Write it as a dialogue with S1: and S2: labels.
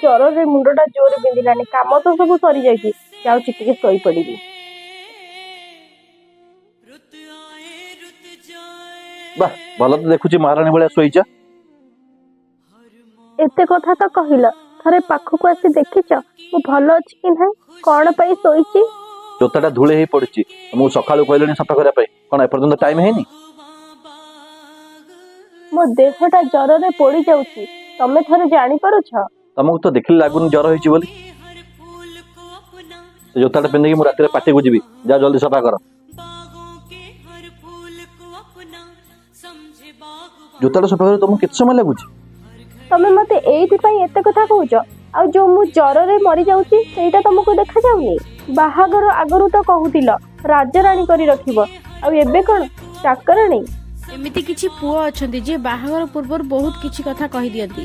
S1: ଜରରେ ମୁଣ୍ଡଟା ଜୋରେ ବିନ୍ଧିଲାଣି। କାମ ତ ସବୁ ସରିଯାଇଛି, ଯାଉଛି ଟିକେ ଶୋଇପଡିବି।
S2: ବାଃ, ଭଲ ତ ଦେଖୁଛି ମହାରାଣୀ ଭଳିଆ ଶୋଇଛ।
S1: ଏତେ କଥା ତ କହିଲ, ଥରେ ପାଖକୁ ଆସି ଦେଖିଛ ମୁଁ ଭଲ ଅଛି କି ନାହିଁ, କଣ ପାଇଁ ଶୋଇଛି?
S2: ଜୋତାଟା ଧୂଳି ହେଇ ପଡିଛି। ମୁଁ ସକାଳୁ କହିଲିଣି ସଫା କରିବା ପାଇଁ, କଣ ଏପର୍ଯ୍ୟନ୍ତ ଟାଇମ ହେଇନି?
S1: ମୋ ଦେହଟା ଜରରେ ପୋଡି ଯାଉଛି, ତମେ ଥରେ ଜାଣିପାରୁଛ?
S2: ତମକୁ ତ ଦେଖିଲେ ଲାଗୁନି ଜର ହେଇଛି ବୋଲି। ସେ ଜୋତାଟା ପିନ୍ଧିକି ମୁଁ ରାତିରେ ପାର୍ଟିକୁ ଯିବି, ଯା ଜଲ୍ଦି ସଫା କର। ଜୋତାଟା ସଫା କରିବାକୁ ତମକୁ କେତେ ସମୟ ଲାଗୁଛି?
S1: ତମେ ମତେ ଏଇଥିପାଇଁ ଏତେ କଥା କହୁଛ? ଆଉ ଯୋଉ ମୁଁ ଜରରେ ମରିଯାଉଛି ସେଇଟା ତମକୁ ଦେଖାଯାଉନି? ବାହାଘର ଆଗରୁ ତ କହୁଥିଲ ରାଜରାଣୀ କରି ରଖିବ, ଆଉ ଏବେ କଣ ଚାକରାଣୀ?
S3: ଏମିତି କିଛି ପୁଅ ଅଛନ୍ତି ଯିଏ ବାହାଘର ପୂର୍ବରୁ ବହୁତ କିଛି କଥା କହିଦିଅନ୍ତି।